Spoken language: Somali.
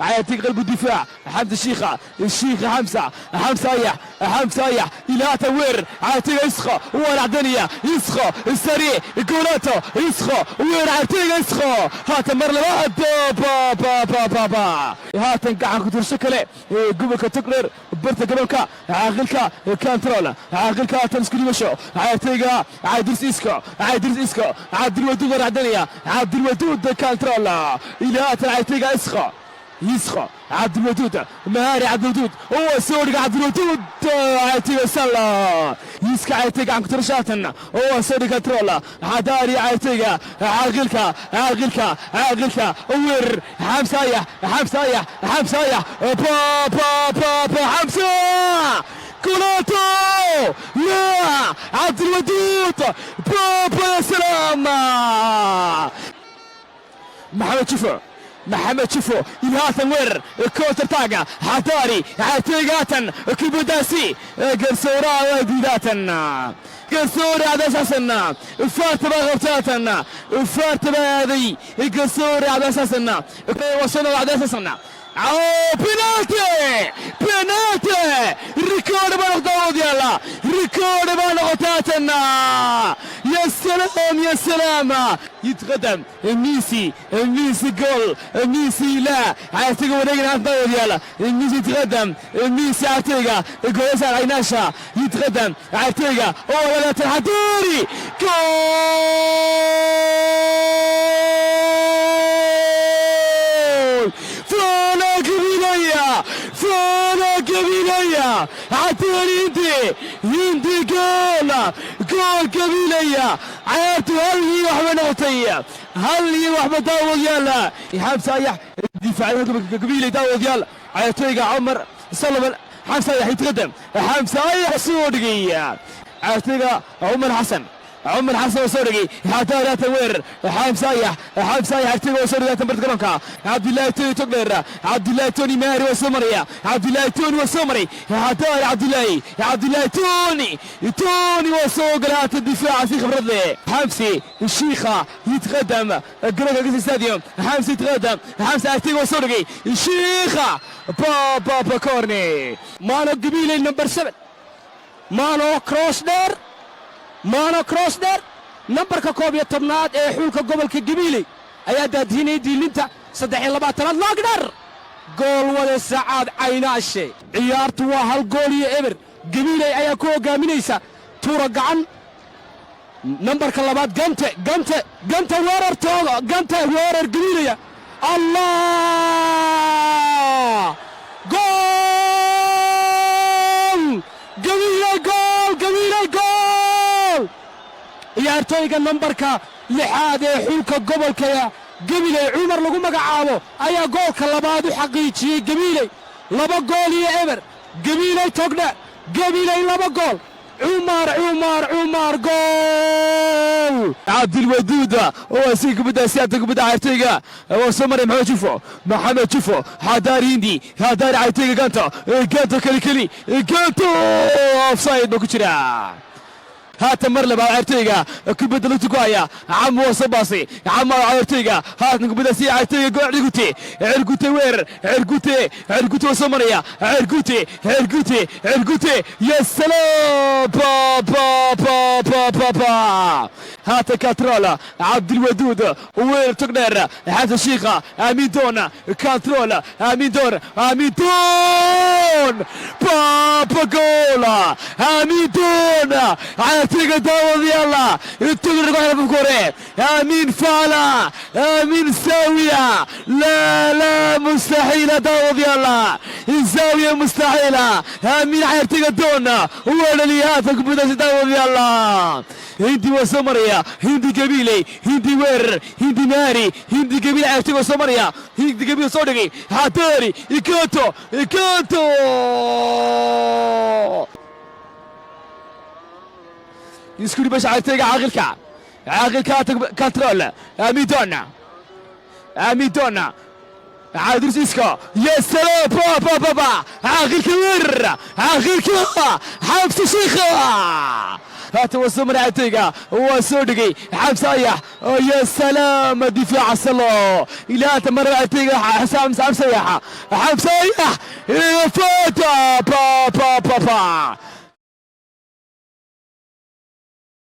عياتيك قلب الدفاع، حمزه الشيخه، الشيخ حمزه، حمزه ايح، حمزه ايح الى توير، عياتيك يسخى والعدنيه يسخى السريع جولاتو يسخى وير عياتيك يسخى هات مر لبعد با با با با با haatan gacan ku tursho kale ee gobolka Togdheer barta garoonka Caaqilka Control, Caaqilka haatan isku dhimasho cayaartooyga Cabdiris Isco, Cabdiris Isco, Cabdilwaduud waracdanaya, Cabdilwaduud Control ilaa haatan cayaartooyga Isco, يسخى عبد الودود مهاري، عبد الودود هو سوري، عبد الودود عيتيga سلا يسكا عيتيga عن كترشاتن هو سوري كنترول حداري عيتيga عاقلك عاقلك عاقلك وير حمزة ايح، حمزة ايح، حمزة ايح، با با با با حمزة كولاتو، لا عبد الودود، بابا يا سلام. محمد شوفو، محمد شوفو الهاتن وير counter attack حداري عتيقاتن كبوداسي قرصورا وديداتن قرصوري على اساسنا فارت غبتاتن فارت هذه قرصوري على اساسنا وصلنا على اساسنا. بنالتي، بنالتي، ريكورد baa noqda يلا ريكورد baa noqotaatana. يا سلام يا سلام. يتقدم ميسي، ميسي جول، ميسي لا عايتيغا wareegana daawad yaala ميسي يتقدم، ميسي عايتيغا جول عيناشا يتقدم عايتيغا oo ولا تحضيري جول! فانا قبيلية، فانا قبيلية، عطيني هندي، هندي جول، جول قبيلية. ciyaartu hal iyo waxba noqotay، hal iyo waxba daawadayaal. Xamsa Ayax difaacyada Gabiiley daawadayaal, ciyaartooyga Cumar Solomon. Xamsa Ayax yataqadam, Xamsa Ayax soo dhigay ciyaartooyga Cumar Xasan، Cumar Xasan oo soo dhigay xataa weerar Xamsa Ayax، Xamsa Ayax ciyaartooyga oo soo dhigay barta garoonka Cabdillaahi Toni Togdheer. Cabdillaahi Toni Maari waa soo maraya, Cabdillaahi Toni waa soo maray xataa Cabdillaahi, Cabdillaahi Toni, Toni waa soo galay haatan difaaca si khibrad leh. Xamsi Shiikha yataqadam garoonka Gasi Stadium، Xamsi yataqadam، Xamsi ciyaartooyga waa soo dhigay Shiikha ba ba ba corner. Maano Gabiiley number 7, Maano cross dheer, Maano cross dheer, nambarka 11aad ee xulka gobolka Gabiiley ayaa daadihinayay diilinta 23aad laagdhar gool wade Sacaad Caynaashe. Ciyaartu waa 1-0, Gabiiley ayaa ku hoggaaminaysa. Tuura gacan nambarka labaad Gante, Gante, Gante weerartooda, Gante weerar Gabiilaya. Allah, gool Gabiiley, gool Gabiiley, gool! Ciyaartooyga nambarka lixaad ee xulka gobolka Gabiley, Cumar lagu magacaabo, ayaa goolka labaad u xaqiijiyey Gabiiley. 2-0 Gabiiley Togdhe. Gabiiley laba gool, Cumar, Cumar, Cumar, gool! Cabdilwaduud oo asiga kubadda siyaata kubadda ciyaartooyga waa soo maray Maxamed Jufo, Maxamed Jufo Xadaari Hindi Xadaari ciyaartooyga Ganto, Ganto keli keli, Ganto offside ba ku jira. Haatan mar labaad ciyaartooyga kubadda lugta ku haya Cam waa soo baasay Cam ciyaartooyga haatan kubadda si ciyaartooyga gool Cirgute, Cirgute weerar, Cirgute, Cirgute waa soo maraya Cirgute, Cirgute, Cirgute, ya salaam, ba ba ba ba ba ba. Haatan control Cabdilwaduud weerar Togdheer Xasan Shiikha Aamin Doon control Aamin Doon, Aamin Doon, baba gool! Aamin Doon ciyaartooyga daawadayaala Togdheer ku hore Aamin faala Aamin saawiya لا لا مستحيلة daawadayaala زاوية مستحيلة. Aamin ciyaartooyga doon waa dhaliyay haatan kubaddaasi daawadayaala. Hindi waa soo maraya Hindi Gabiiley, Hindi weerar, Hindi Maari, Hindi Gabiiley ciyaartooyga waa soo maraya Hindi Gabiiley soo dhigay Xadaari Ikato, Ikato isku dhibasha ciyaartooyga Caaqilka, Caaqilka control Amidon, Amidon عادرس اسكا يا سلام با با با با عاقل كبير، عاقل حمزه شيخة. Haatan waa soo maray cayaartooyga, waa soo dhigay Xamse Ayax. Ya salaam, difaaca Salo ilaa haatan mara cayaartooyga Xamse Ayax, Xamse Ayax, fata pa pa pa pa.